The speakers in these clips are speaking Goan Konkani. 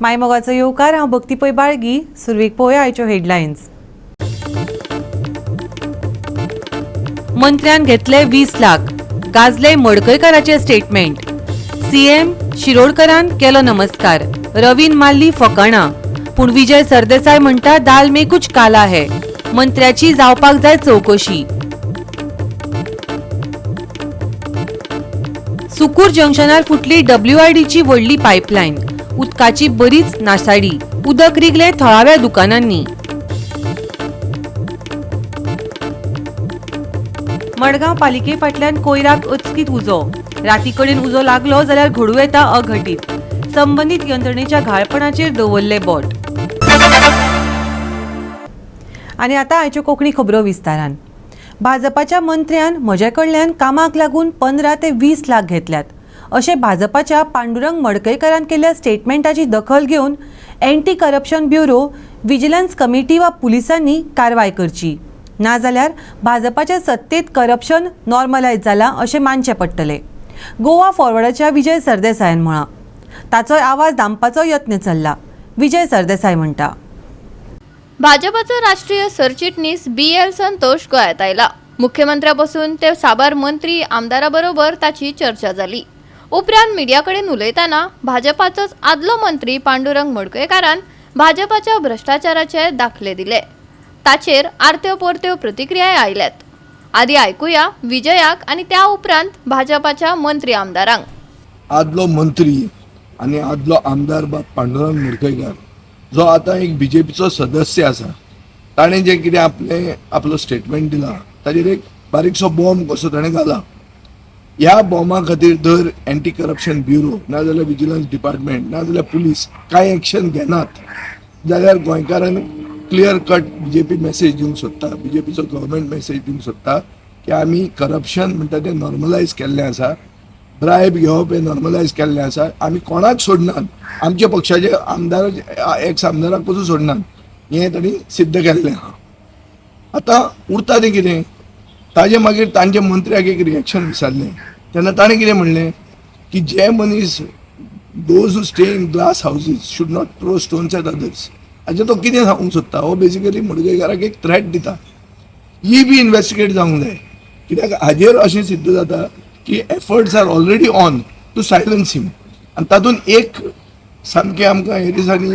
मायमोगाचो येवकार. हांव भक्ती पै बाळगी. सुरवेक पळोवया आयच्यो हेडलायन्स. मंत्र्यान घेतले 20 लाख, गाजले मडकयकाराचे स्टेटमेंट. सीएम शिरोडकरान केलो नमस्कार, रवीन मारली फकाणां. पूण विजय सरदेसाय म्हणटा दाल में कुछ काला है. मंत्र्याची जावपाक जाय चवकशी. सुकूर जंक्शनार फुटली डब्ल्यूआयडीची व्हडली पायपलायन. उदकाची बरीच नासाडी, उदक रिगले थळाव्या दुकानांनी. मडगांव पालिके फाटल्यान कोयराक अचकीत उजो. राती कडेन उजो लागलो जाल्यार घडूं येता अघटीत. संबंदीत यंत्रणेच्या घाळपणाचेर दवरले बोट. आनी आतां आयच्यो कोंकणी खबरो विस्तारान. भाजपाच्या मंत्र्यान म्हजे कडल्यान कामाक लागून 15 ते 20 लाख घेतल्यात अशें भाजपाच्या पांडुरंग मडकयकारान केल्ल्या स्टेटमेंटाची दखल घेवन anti corruption bureau, vigilance committee वा पुलिसांनी कारवाय करची, नाजाल्यार भाजपाच्या सत्तेत करप्शन नॉर्मलायज जालां अशें मानचें पडटलें, गोवा फॉरवर्डाच्या विजय सरदेसायान म्हळां. ताचोय आवाज दामपाचो यत्न चल्ला. विजय सरदेसाय म्हणटा, भाजपाचो राष्ट्रीय सरचिटणीस बी एल संतोष गोंयांत आयला. मुख्यमंत्र्या पसून ते साबार मंत्री आमदारा बरोबर ताची चर्चा जाली. उपरांत मिडिया कडेन उलयतना भाजपाचोच आदलो मंत्री पांडुरंग मडकयकारान भाजपाच्या भ्रश्टाचाराचे दाखले दिले. ताचेर आरत्यो परत्यो प्रतिक्रियाय आयल्यात. आदी आयकुया विजयाक आनी त्या उपरांत भाजपाच्या मंत्री आमदारांक. आदलो मंत्री आनी आदलो आमदार बाब पांडुरंग मडकयकार, जो आतां एक बीजेपीचो सदस्य आसा, ताणें जें कितें आपलें आपलो स्टेटमेंट दिला ताजेर एक बारीकसो बॉम्ब कसो ताणें घाला. ह्या बॉम्बा खातीर जर एंटी करप्शन ब्युरो नाजाल्यार विजिलन्स डिपार्टमेंट नाजाल्यार पुलीस कांय एक्शन घेनात जाल्यार गोंयकारांक क्लियर कट बीजेपी मॅसेज दिवंक सोदता, बीजेपीचो गव्हर्मेंट मॅसेज दिवंक सोदता की आमी करप्शन म्हणटा तें नॉर्मलायज केल्लें आसा, ब्रायब घेवप हें नॉर्मलायज केल्लें आसा, आमी कोणाक सोडनात, आमच्या पक्षाचे आमदार, एक्स आमदाराक पसून सोडनात, हें तांणी सिद्ध केल्लें आहा. आतां उरता तें कितें? ताजे मागीर तांच्या मंत्र्याक एक रिएक्शन विचारलें तेन्ना ताणें कितें म्हणलें की जे मनीस those who stay in glass houses should not throw stones at others. हाजें तो कितें सांगूंक सोदता? हो बेसिकली मडकयकाराक एक थ्रेट दिता. ही बी इन्वेस्टिगेट जावंक जाय, कित्याक हाजेर अशें सिद्ध जाता की efforts are already on to silence him. आनी तातूंत एक सामकें आमकां हे दिसांनी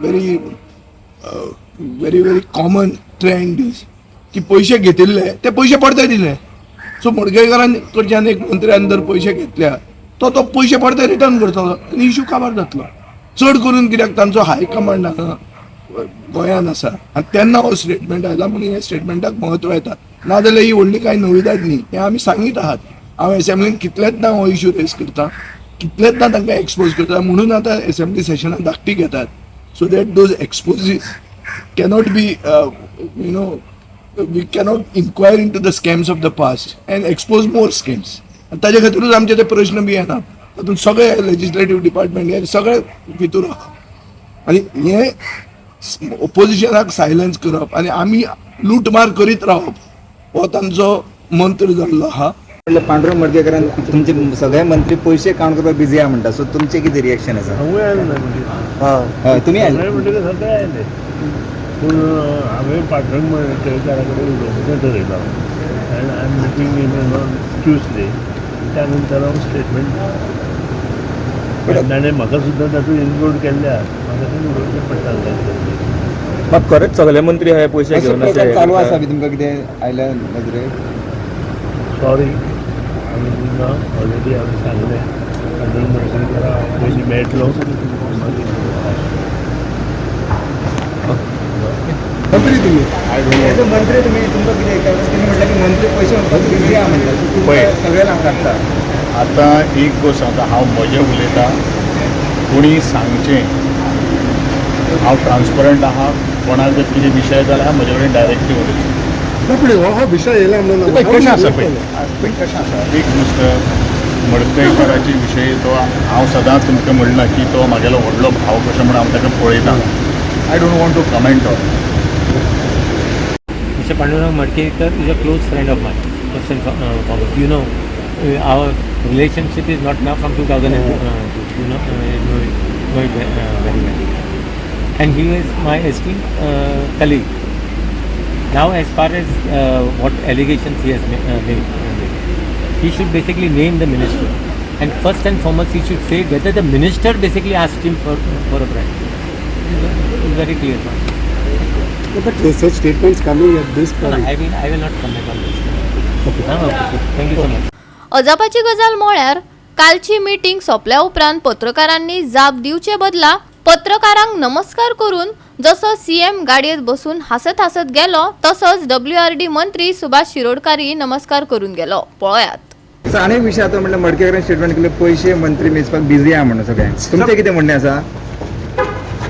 very very very common trend is की पयशे घेतिल्ले ते पयशे परते दिले. सो मडकयकारान कडच्यान एक मंत्र्यान जर पयशे घेतल्या तो तो पयशे परते रिटर्न करतलो आनी इशू काबार जातलो. चड करून कित्याक तांचो हाय कमांड हांगा गोंयान आसा आनी तेन्ना हो स्टेटमेंट आयला म्हणून ह्या स्टेटमेंटाक म्हत्व येता. नाजाल्यार ही व्हडली कांय नविदाद न्ही, हें आमी सांगीत आहात. हांव एसेंब्लीन कितलेच ना हो इशू रेज करता, कितलेच ना तांकां एक्सपोज करता, म्हणून आतां एसेंब्ली सेशनां धाकटी घेतात so that those exposes cannot be, we cannot inquire into the scams of the past and expose more scams. आनी ताजे खातीरूच आमचे ते प्रश्न बी येना. तातूंत सगळे लेजिस्लेटीव डिपार्टमेंट हे सगळे भितूर आहा आनी हे ओपोजिशनाक सायलन्स करप आनी आमी लुटमार करीत रावप हो तांचो मंत्र जाल्लो आहा. म्हणल्यार पांडुरंग मडकयकारान तुमचे सगळे मंत्री पयशे काउंट करपाक बिजी आहा म्हणटा, सो तुमचें कितें रिएक्शन आसा? हांवूय आयलो ना म्हणजे. हय, तुमी आयले. सगळे म्हणटकीर सगळे आयले, पूण हांवें पांडुरंग मडकयकारा कडेन उलोवपाचें ठरयलां and I am meeting him on Tuesday. त्या नंतर हांव स्टेटमेंट, ताणें म्हाका सुद्दां तातूंत इन्क्लूड केल्ले आहा, म्हाका तें उलोवचें पडटा. मग खरेंच सगळे मंत्री हे पयशे असो घेवन प्रकार अशे चालू आसा बी तुमकां कितें आयल्या नजरेक? सॉरी, हांवें ना, ऑलरेडी हांवें सांगलें, पांडुरंग मडकयकारा हांव पयलीं मेळटलो, मागीर मंत्री तुमी, एज अ मंत्री तुमी, तुमकां कितें, कारण तेणी म्हटलें की मंत्री पयशे बिजी आहा म्हणटा, सो तुमकां पळय. सगळे लागता. आतां एक गोश्ट सांगता, हांव म्हजें उलयतां, कोणी सांगचें, हांव ट्रान्सपरंट आहा. कोणाक जर कितें विशय जाल्यार म्हजे कडेन डायरेक्टली उलयचें. पण हो हो विशय येयला म्हणून पळय कशें आसा, पळय पळय कशें आसा. एक गोश्ट, मडकयकाराचे विशय तो हांव सदांच तुमकां म्हणलां की तो म्हागेलो व्हडलो भाव कशें म्हूण हांव ताका पळयतां. I don't want to comment on. Mr. Pandurang Madkekar is a close friend of mine, first and foremost. Our relationship is not now from 2002. You know, know it very well. And he is my esteemed colleague. Now, as far as what allegations he has made, he should basically name the minister. And first and foremost, he should say whether the minister basically asked him for a bribe. It's very clear. But such statements coming at this No, point. I mean, I will not comment on this. Okay. Okay. Thank you so much. अजापाची गजाल म्हळ्यार कालची मिटींग सोंपल्या उपरांत पत्रकारांनी जाप दिवचे बदला पत्रकारांक नमस्कार करून जसो सीएम गाडयेत बसून हांसत हांसत गेलो तसोच डब्ल्यूआरडी मंत्री सुभाष शिरोडकारी नमस्कार करून गेलो. पळयात. सो आनी एक विशय आतां म्हणल्यार मडकेकरान स्टेटमेंट केले पयशे मंत्री मेजपाक बिजी आहा म्हणून सगळें तुमचें कितें म्हणणें आसा?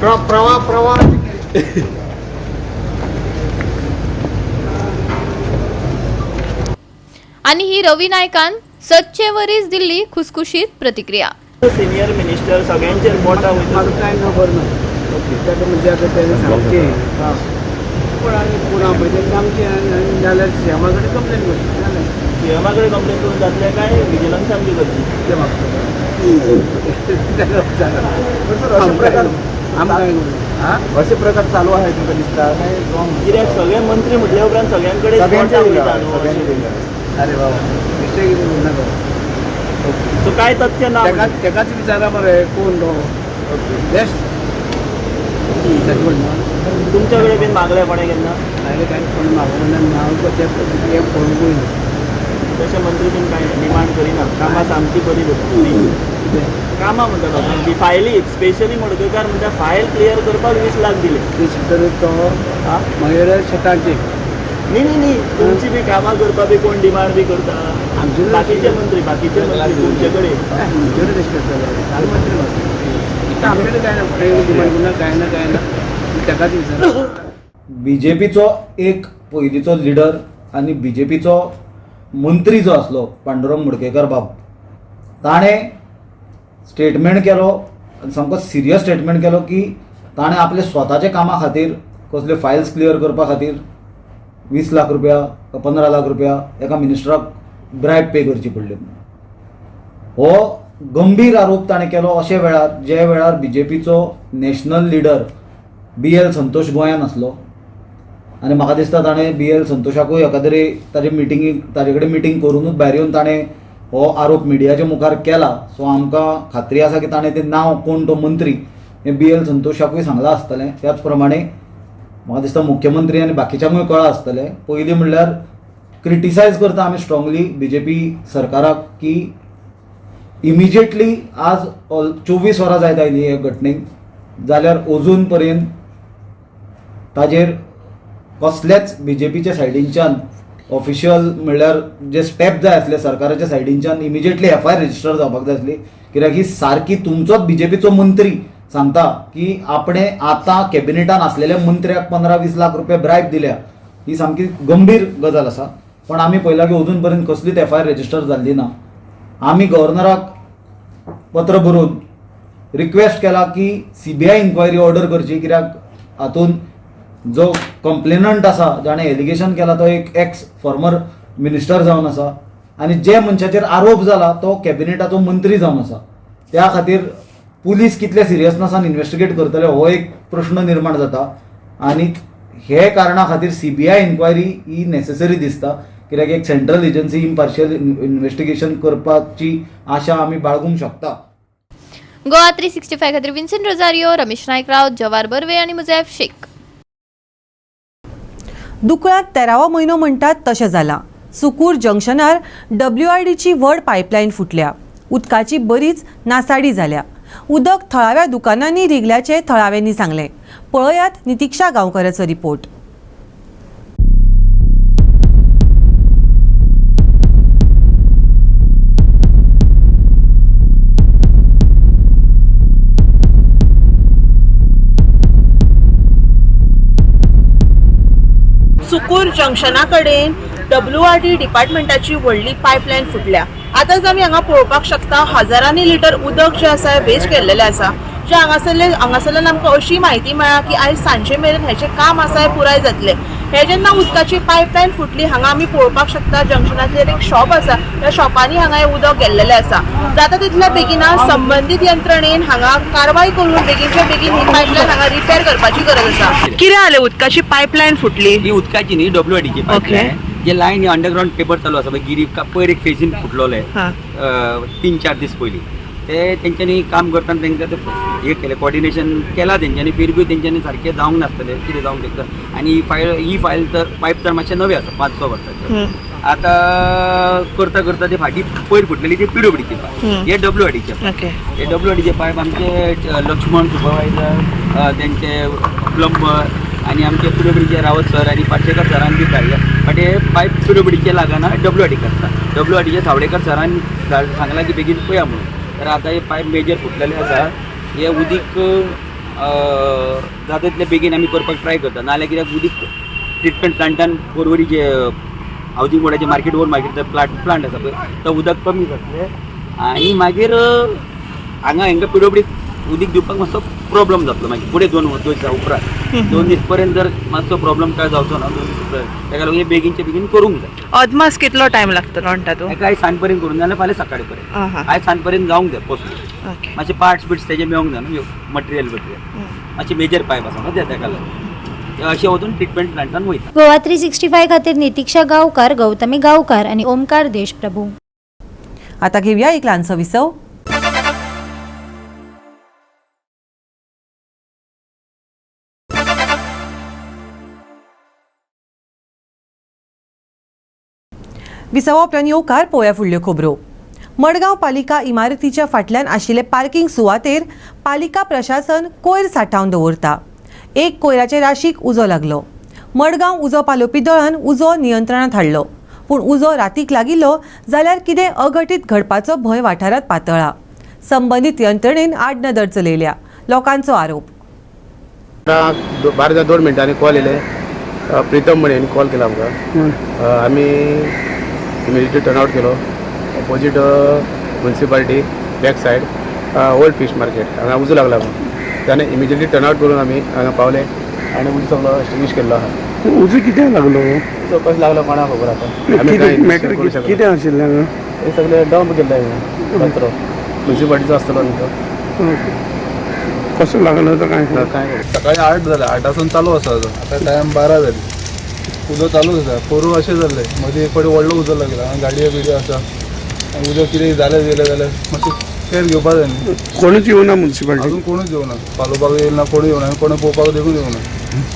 प्रवाह आनी ही रवी नायकान सदचे वरीच दिल्ली खुसखुशीत प्रतिक्रिया. सिनियर मिनिस्टर सगळ्यांचेर बोटां वयता. म्हाका कांय खबर ना. ताका म्हणजे आतां तेणें सांगचें कोण आनी कोण आपयता आमचें आनी जाल्यार सीएमा कडेन कंप्लेन करची जालें. सीएमा कडेन कंप्लेन करून जातलें काय विजिलन्सान बी करची? तें म्हाका खबर. आमकां अशे प्रकार चालू आहे तुमकां दिसता काय wrong? कित्याक सगळे मंत्री म्हटल्या उपरांत सगळ्यां कडेन सगळ्यांचेर बोटां वयता उरला, न्हू. सगळ्यांचेर उरला. अरे बाबा मिस्टेक कितें नाका. सो काय तथ्य ना. तेका तेकाच विचारा मरे कोण तो बेस्ट तशें म्हणना. तुमच्या कडेन बीन मागलें कोणें केन्ना? हांवें कांयच कोण मागूंक ना. हांव तें हें पळोवंकूय ना. तशें मंत्री बीन कांय डिमांड करिना? कामां सामकी बरी जाता. कामां म्हणटा लोकांची फायली स्पेशली मडकयकार म्हणटा फायल क्लियर करपाक 20 लाख दिले. ते शिकतलो तो मागीर शेतांचे न्ही न्ही न्ही तुमची बी कामां करपा बी कोण डिमांड बी करता? आमचे बाकीचे मंत्री तुमचे कडेन आमचे कडेन तशें करतले काल मंत्री म्हाका आमचे कडेन कांय ना डिमांड करूं ना कांय ना कांय ना तेकाच विचार. बीजेपीचो एक पयलींचो लिडर आनी बीजेपीचो मंत्री जो आसलो पांडुरंग मडकयकर बाब ताणें स्टेटमेंट केलो आनी सामको सिरियस स्टेटमेंट केलो की ताणें आपले स्वताच्या कामा खातीर कसल्यो फायल्स क्लियर करपा खातीर 20 लाख रुपया 15 लाख रुपया एका मिनिस्टराक ब्रायब पे करची पडली. हो गंभीर आरोप ताणें केलो अशे वेळार जे वेळार बीजेपीचो नॅशनल लिडर BL Santosh गोंयांत आसलो आनी म्हाका दिसता ताणें BL संतोषाकूय एकादरे ताजे मिटिंगेक ताजे कडेन मिटींग करुनूच भायर येवन ताणें हो आरोप मिडियाच्या मुखार केला. सो आमकां खात्री आसा की ताणें तें नांव कोण तो मंत्री हें BL संतोषाकूय सांगलां आसतलें. त्याच प्रमाणे म्हाका दिसता मुख्यमंत्री आनी बाकीच्यांकूय कळ्ळां आसतलें. पयलीं म्हणल्यार क्रिटिसायज करता आमी स्ट्रांगली बीजेपी सरकाराक की इमिजिएटली आज 24 वरां जायत आयली हे घटनेक जाल्यार अजून पर्यंत ताजेर कसलेच बीजेपीच्या सायडीनच्यान ऑफिशियल म्हणल्यार जे स्टेप जाय आसले सरकाराच्या सायडीनच्यान इमिजिएटली FIR register जावपाक जाय आसली. कित्याक ही सारकी तुमचोच बीजेपीचो मंत्री सांगता की आपणे आतां कॅबिनेटान आसलेल्या मंत्र्याक 15-20 लाख रुपया ब्रायब दिल्या. ही सामकी गंभीर गजाल आसा. पण आमी पळयलां की अजून पर्यंत कसलीच FIR register जाल्ली ना. आमी गव्हर्नराक पत्र बरोवन रिक्वेस्ट केला की CBI inquiry order करची कित्याक हातून जो कंप्लेनंट आसा जाणें एलिगेशन केला तो एक एक्स फॉर्मर मिनिस्टर जावन आसा आनी जे मनशाचेर आरोप जाला तो कॅबिनेटाचो मंत्री जावन आसा. त्या खातीर पुलीस कितले सिरियसनेसान इन्वेस्टिगेट करतले हो एक प्रश्न निर्माण जाता आनी हे कारणा खातीर CBI inquiry ही नेसेसरी दिसता कित्याक एक सेंट्रल एजन्सी इम्पार्शियल इन्वेस्टिगेशन करपाची आशा आमी बाळगूंक शकता. गोवा 365 खातीर विन्सेंट रोजारियो, रमेश नायक रावत, जवार बर्वे आनी मुजैफ शेख. दुकळांत 13वो म्हयनो म्हणटात तशें जालां. सुकूर जंक्शनार WRDची व्हड पायपलायन फुटल्या. उदकाची बरीच नासाडी जाल्या. उदक थळाव्या दुकानांनी रिगल्याचें थळाव्यांनी सांगलें. पळयात नितिक्षा गांवकराचो रिपोर्ट. सुकूर जंक्शना कडेन WRD डिपार्टमेंटाची व्हडली पायपलायन फुटल्या. आतांच आमी हांगा पळोवपाक शकता हजारांनी लिटर उदक जें आसा वेस्ट केल्लेलें आसा. जे हांगासरल्यान आमकां अशी म्हायती मेळ्ळा की आयज सांजे मेरेन हेचें काम आसा हें पुराय जातलें. हे जेन्ना उदकाची पायपलायन फुटली हांगा आमी पळोवपाक शकता जंक्शनाचेर एक शॉप आसा, त्या शॉपांनी हांगा हे उदक गेल्लेलें आसा. जाता तितल्या बेगिना संबंदीत यंत्रणेन हांगा कारवाय करून बेगीनच्या बेगीन ही पायपलायन हांगा रिपेर करपाची गरज आसा. कितें जालें उदकाची पायपलायन फुटली? ही उदकाची न्ही डब्ल्यूआरडीची पायपलायन, जे लायन अंडरग्राउंड पेपर चालू आसा पळय, गिरी पयर एक फेजीन फुटलोले 3-4 दीस पयलीं, ते तेंच्यांनी काम करतना तेंकां ते हे केलें कॉर्डिनेशन केलां तेंच्यांनी, फिर बी तेंच्यांनी सारकें जावंक नासतलें, कितें जावंक शकता. आनी ही फायल तर पायप तर मातशें नवें आसा, 5-6 वर्सांचें. आतां करता करता ते फाटीं पयर फुटलेली ती पीडब्ल्यूडीची पायप, हे डब्ल्यूआरडीचे पायप, हे डब्ल्यूआरडीचे पायप आमचे लक्ष्मण सुपरवायझर, तेंचे प्लंबर आनी आमचे पीडब्ल्यूडीचे रावत सर आनी पार्शेकर सरान बी काडले, बट हे पायप पीडब्ल्यूडीचे लागना, डब्ल्यूआरडी करता. डब्ल्यूआरडीचे सावडेकर सरान सांगला की बेगीन पळया म्हणून. तर आतां हे पायप मेजर फुटलेले आसा, हे उदीक जाता तितले बेगीन आमी करपाक ट्राय करता, नाल्यार कित्याक उदीक ट्रिटमेंट प्लांटान पोरवरी जे हावजींग बोर्डाचे मार्केट ओवर मार्केट प्लांट आसा पळय, तो उदक कमी जातलें आनी मागीर हांगा हांकां पीडब्ल्यूडी उदीक दिवपाक मातसो प्रॉब्लम जातलो मागीर फुडें 2 दिसां उपरांत, 2 दीस पर्यंत जर मातसो प्रॉब्लम काय जावचो ना 2 दीस उपरांत, ताका लागून हे बेगीनचे बेगीन करूंक जाय. अदमास कितलो टायम लागतलो म्हणटा तूं? ताका आयज सांज पर्यंत करूंक जाय, जाल्यार फाल्यां सकाळी पर्यंत, आयज सांज पर्यंत जावंक जाय पॉसिबल. मातशे पार्ट्स बिट्स तेजे मेळोंक जाय न्हू, मटेरियल बिटेरियल मातशे मेजर पायप आसा न्हू ते, ताका लागून अशें वचून ट्रिटमेंट प्लांटान वयता. गोवा 365 खातीर नितिक्षा गांवकार, गौतमी गांवकार आनी ओमकार देशप्रभू. आता घेऊया एक ल्हानसो विसव. विसवा उपरांत येवकार पळोवया फुडल्यो खबरो. मडगांव पालिका इमारतीच्या फाटल्यान आशिल्ले पार्किंग सुवातेर पालिका प्रशासन कोयर सांठोवन दवरता. एक कोयराचे राशीक उजो लागलो. मडगांव उजो पालोवपी दळान उजो नियंत्रणांत हाडलो, पूण उजो रातीक लागिल्लो जाल्यार कितें अघटीत घडपाचो भंय वाठारांत पातळ्ळा. संबंदीत यंत्रणेन आडनदर चलयल्या, लोकांचो आरोप. 12:02 मिनटांनी कॉल येयले, प्रितम म्हण हेणी कॉल केला आमकां. आमी इमिडिएटली टर्नआउट केलो opposite municipality back side old fish market हांगा उजो लागला म्हणून. ताणें इमिडिएटली टर्नआउट करून आमी हांगा पावले आनी उजो सगळो एक्सटिंग्विश केल्लो आहा. उजो कित्याक लागलो? उजो कसो लागलो कोणाक खबर आतां. आमी कांय करूं शकना. कितें आशिल्लें हांगा? हे सगळे डंप केल्ले कचरो म्युनिसिपालिटीचो आसतलो न्ही तो. कसो लागलो तो काय? काय सकाळी 8 जाले, 8 चालू आसा आतां टायम 12 जाली, उजो चालूच आसा. पोरूं अशें जाल्लें, मदीं एक फावटी व्हडलो उजो लागला, गाडयो बिडयो आसा, उजो कितें जालें गेलें जाल्यार मातशें केअर घेवपा जाय न्ही. कोणूच येवना म्युनिसिपालिटी? अजून कोणूच येवना, पालोवपाक येयला ना, कोणूच येवना, कोणूच पळोवपाक देखून येवना.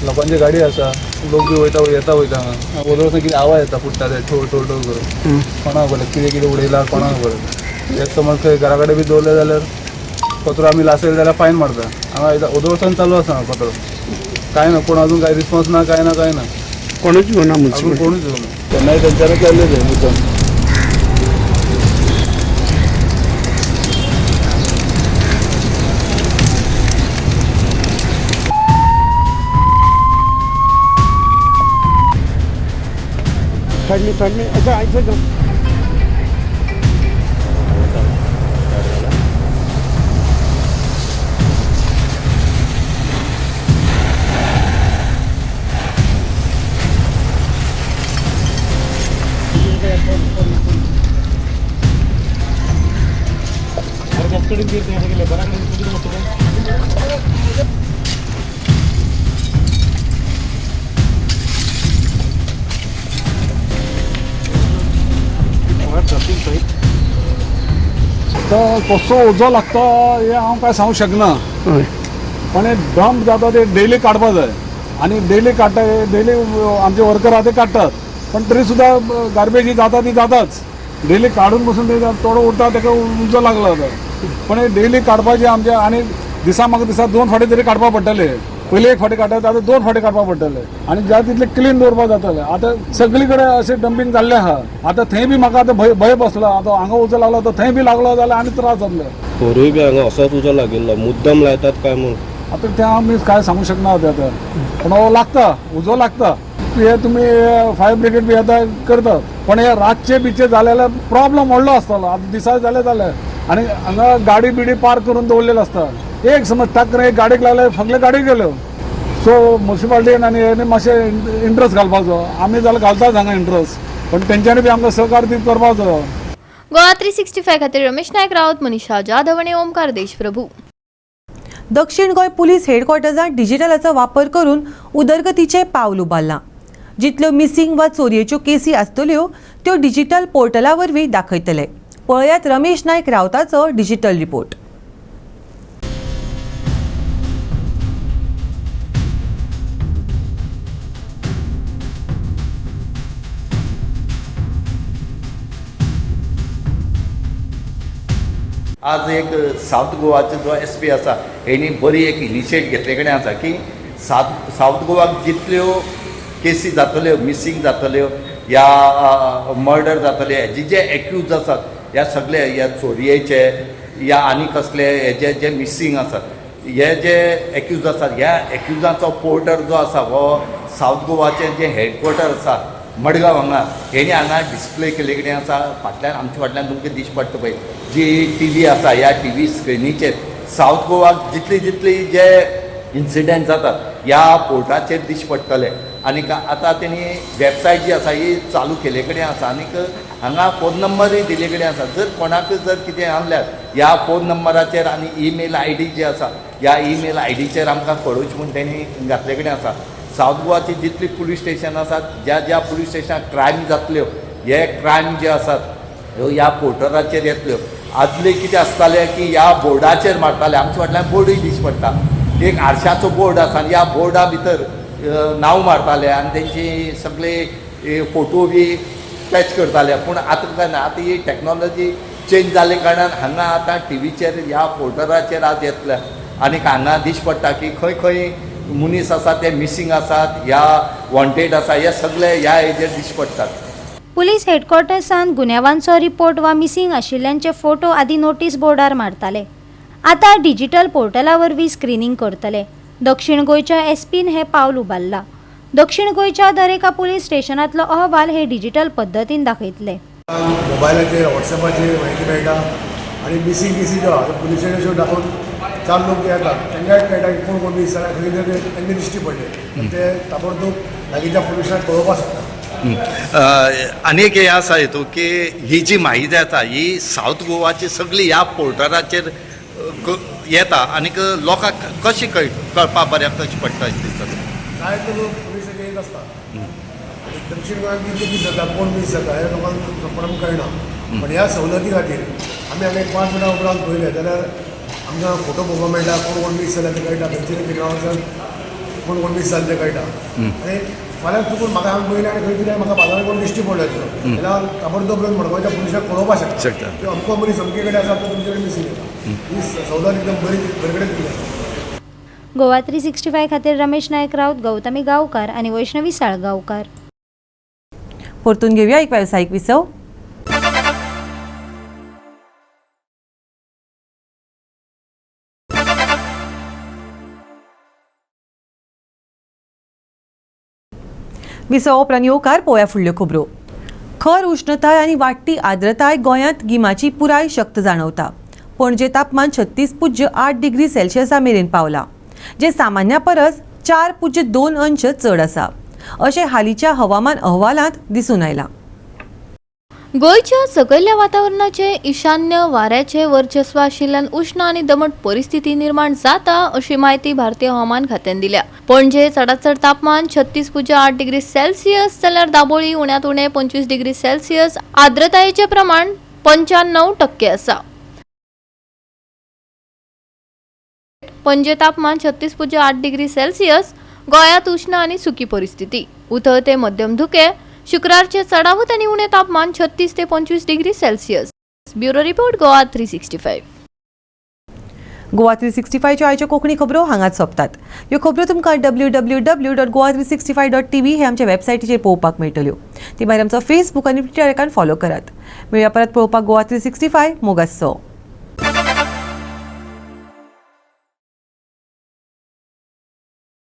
लोकांची गाडी आसा, लोक बी वयता येता वयता हांगा. वदळ कितें आवाज येता फुट्टा ते ठो ठो ठो करून, कोणाक खबर कितें कितें उडयला कोणाक खबर. एक समज खंय घरा कडेन बी दवरलें जाल्यार कचरो आमी लासयले जाल्यार फायन मारता. हांगा वदळ चालू आसा हांगा कचरो, कांय ना, कोण अजून कांय रिस्पॉन्स ना, कांय ना, कांय ना, कोणूच येवना, अजून कोणूच येवना. तेन्नाय तेंच्यांनी केल्लें तें मुद्दम. साइड में अच्छा ऐसे जाओ. तर कसो उजो लागता हें हांव काय सांगूंक शकना, पण हे डंप जाता ते डेली काडपा जाय आनी डेली काडटा, डेली आमचे वर्कर आहा ते काडटात, पण तरी सुद्दां गार्बेज ही जाता ती जाताच. डेली काडून बसून ते थोडो उरता ताका उजो लागला आतां. पण हे डेली काडपाचे आमचे, आनी दिसा म्हाका दिसा 2 फावटी तरी काडपा पडटले. पयलीं 1 फावटी काडटात, आतां 2 फावटी काडपा पडटले आनी जाय तितले क्लीन दवरपाक जातले. आतां सगळी कडेन अशें डंपींग जाल्लें आहा. आतां थंय बी म्हाका आतां भंय बसला. आतां हांगा उजो लागलो तर थंय बी लागलो जाल्यार आनी त्रास जातले. पोरूय बी हांगा असोच उजो लागिल्लो, मुद्दम लायतात काय म्हूण. आतां तें आमी काय सांगूंक शकना आतां, पूण हो लागता उजो लागता. हे तुमी फायर ब्रिगेड बी येता करतात, पण हे रातचे बिचे जाले जाल्यार प्रॉब्लम व्हडलो आसतलो. आतां दिसा जालें जालें, आनी हांगा गाडी बिडी पार्क करून दवरलेली आसता. एक समज टक्कर एक गाडयेक लागले, सगळे गाडी गेल्यो. सो मुन्सिपाल्टीन आनी हेणी मातशें इंट्रस्ट घालपाचो. आमी जाल्यार घालतात हांगा इंट्रस्ट, पण तेंच्यांनी बी आमकां सहकार दी करपाचो. गोवा 365 खातीर रमेश नायक राऊत, मनीषा जाधव आनी ओमकार देशप्रभू. दक्षिण गोंय पुलीस हेडक्वॉर्टर्सांत डिजिटलाचो वापर करून उदरगतीचें पावल उबारलां. जितल्यो मिसिंग वा चोरयेच्यो केसी आसतल्यो त्यो डिजिटल पोर्टला वरवीं दाखयतले. पळयात रमेश नायक रावताचो डिजिटल रिपोर्ट. आज एक सावथ गोवाचो जो एस पी आसा हेणी बरी एक इनिशिएट घेतले कडेन आसा की सावथ गोवाक जितल्यो केसी जातल्यो, मिसींग जातल्यो या मर्डर जातले, हेजे जे एक्यूज आसात ह्या सगळे ह्या चोरयेचे या आनी कसले हेजे जे मिसींग आसात, हे जे एक्यूज आसात ह्या एक्युजांचो पोर्टर जो आसा हो सावथ गोवाचें जें हेडक्वॉर्टर आसा मडगांव हांगा हेणी हांगा डिस्प्ले केल्ले कडेन आसा. फाटल्यान आमच्या फाटल्यान तुमकां दिश्टी पडटा पळय जी टी व्ही आसा, ह्या टी व्ही स्क्रिनीचेर सावथ गोवाक जितली जितली जे इन्सिडंट जातात ह्या पोर्टाचेर दिश्टी पडटले. आनीक आतां तेणी वेबसायट जी आसा ही चालू केल्ले कडेन आसा आनीक हांगा फोन नंबरूय दिल्ले कडेन आसा. जर कोणाकूय जर कितें आहल्यार ह्या फोन नंबराचेर आनी ईमेल I D G आसा ह्या ईमेल I डीचेर आमकां कळोवचें म्हूण तेणी घातले कडेन आसा. सावथ गोवाची जितली पुलीस स्टेशन आसात, ज्या ज्या पुलीस स्टेशनाक क्रायम जातल्यो हे क्रायम जे आसात ह्यो ह्या पोर्टलाचेर येतल्यो. आदले कितें आसतालें की ह्या बोर्डाचेर मारताले, आमच्या फाटल्यान बोर्डूय दिश्टी पडटा, एक आरशाचो बोर्ड आसा आनी ह्या बोर्डा भितर नांव मारताले आनी तेंची सगळे फोटो बी टॅच करताले. पूण आतां काय ना, आतां ही टॅक्नोलॉजी चेंज जाल्ले कारणान हांगा आतां टिवीचेर ह्या पोर्टलाचेर आज येतले आनीक हांगा दिश्टी पडटा की खंय खंय मनीस आसा ते मिसींग आसात ह्या वॉन्टेड आसा, हे सगळे ह्या हेजेर दिश्टी पडटात. पुलीस हेडक्वॉर्टर्सान गुन्यांवांचो रिपोर्ट वा मिसिंग आशिल्ल्यांचे फोटो आदी नोटीस बोर्डार मारताले. आतां डिजिटल पोर्टला वरवीं स्क्रिनींग करतले. दक्षिण गोंयच्या एसपीन हें पावल उबारलां. दक्षिण गोंयच्या दरेका पुलीस स्टेशनांतलो अहवाल हे डिजिटल पद्दतीन दाखयतले. मोबायलाचेर व्हॉट्सॅपाचेर म्हायती मेळटा आनी मिसींग केसी ज्यो आहा पुलीस स्टेशनाचेर दाखोवन चार लोक येतात तांकांय कळटा की कोण कोण मीस जाला, खंय खंय तांकां दिश्टी पडले ते ताबडतोब लागींच्या पुलीस स्टेशनाक कळोवपाक शकता. आनी एक हें आसा हितून की ही जी म्हायती आसा ही सावथ गोवाची सगळी ह्या पोर्टलाचेर येता आनीक लोकांक कशें कळपा बऱ्याक कशें पडटा अशें दिसता? जायते लोक पुलीस स्टेशनार येत आसता आनी दक्षिण गोंयांत कितें मीस जाता, कोण मीस जाता हें लोकांक कोणाक कळना. पण ह्या सवलती खातीर आमी हांगा एक 5 मिनटां उपरांत पळयलें जाल्यार आमकां फोटो पळोवपाक मेळटा, कोण कोण मीस जाल्या तें कळटा, खंयचे खंयचे गांवांतल्यान कोण कोण मीस जालें तें कळटा. आनी फाल्यां चुकून म्हाका हांवें पळयलें आनी खंय कितें म्हाका बाजारान कोण दिश्टी पडलो जाल्यार ताबडतोब येवन मडगांवच्या पुलिसाक कळोवपाक शकता की अमको मनीस अमके कडेन आसा, तो तुमचे कडेन मिसींग आसा. ही सवलत एकदम बरी बरे कडेन दिल्ली आसा. गोवा 365 खातीर रमेश नायक राऊत, गौतमी गांवकार आनी वैष्णवी साळगांवकार. परतून घेवया एक वेवसायीक विसव. विसवा उपरांत येवकार पळोवया फुडल्यो खबरो. खर उश्णताय आनी वाडटी आर्द्रताय गोंयांत गिमाची पुराय शक्त जाणवता. पणजे तापमान 36.8 डिग्री सेल्सियसा मेरेन पावलां, जें सामान्या परस 4.2 अंश चड आसा अशें हालींच्या हवामान अहवालांत दिसून आयलां. गोंयच्या सकयल्या वातावरणाचे ईशान्य वाऱ्याचे वर्चस्व आशिल्ल्यान उश्ण आनी दमट परिस्थिती निर्माण जाता अशी म्हायती भारतीय हवामान खात्यान दिल्या. पणजे चडांत चड तापमान 36.8 डिग्री सेल्सियस जाल्यार दाबोळी उण्यांत उणें 25 डिग्री सेल्सियस, आर्द्रतायेचें प्रमाण 95% आसा. पणजे तापमान 36.8 डिग्री सेल्सियस. गोंयांत उश्ण आनी सुकी परिस्थिती, उथळ ते मध्यम धुके. शुक्रारचे चडावत आनी उणें तापमान 36 ते 25 degree Celsius. Bureau report, Goa 365. Goa 365च्यो आयच्यो कोंकणी खबरो हांगाच सोंपतात. ह्यो खबरो तुमकां www.goa365.tv हे आमच्या वेबसायटीचेर पळोवपाक मेळटल्यो. ती भायर आमचो फेसबूक आनी ट्विटर अकावंट फॉलो करात. मेळया परत पळोवपाक गोवा 365. मोगासो.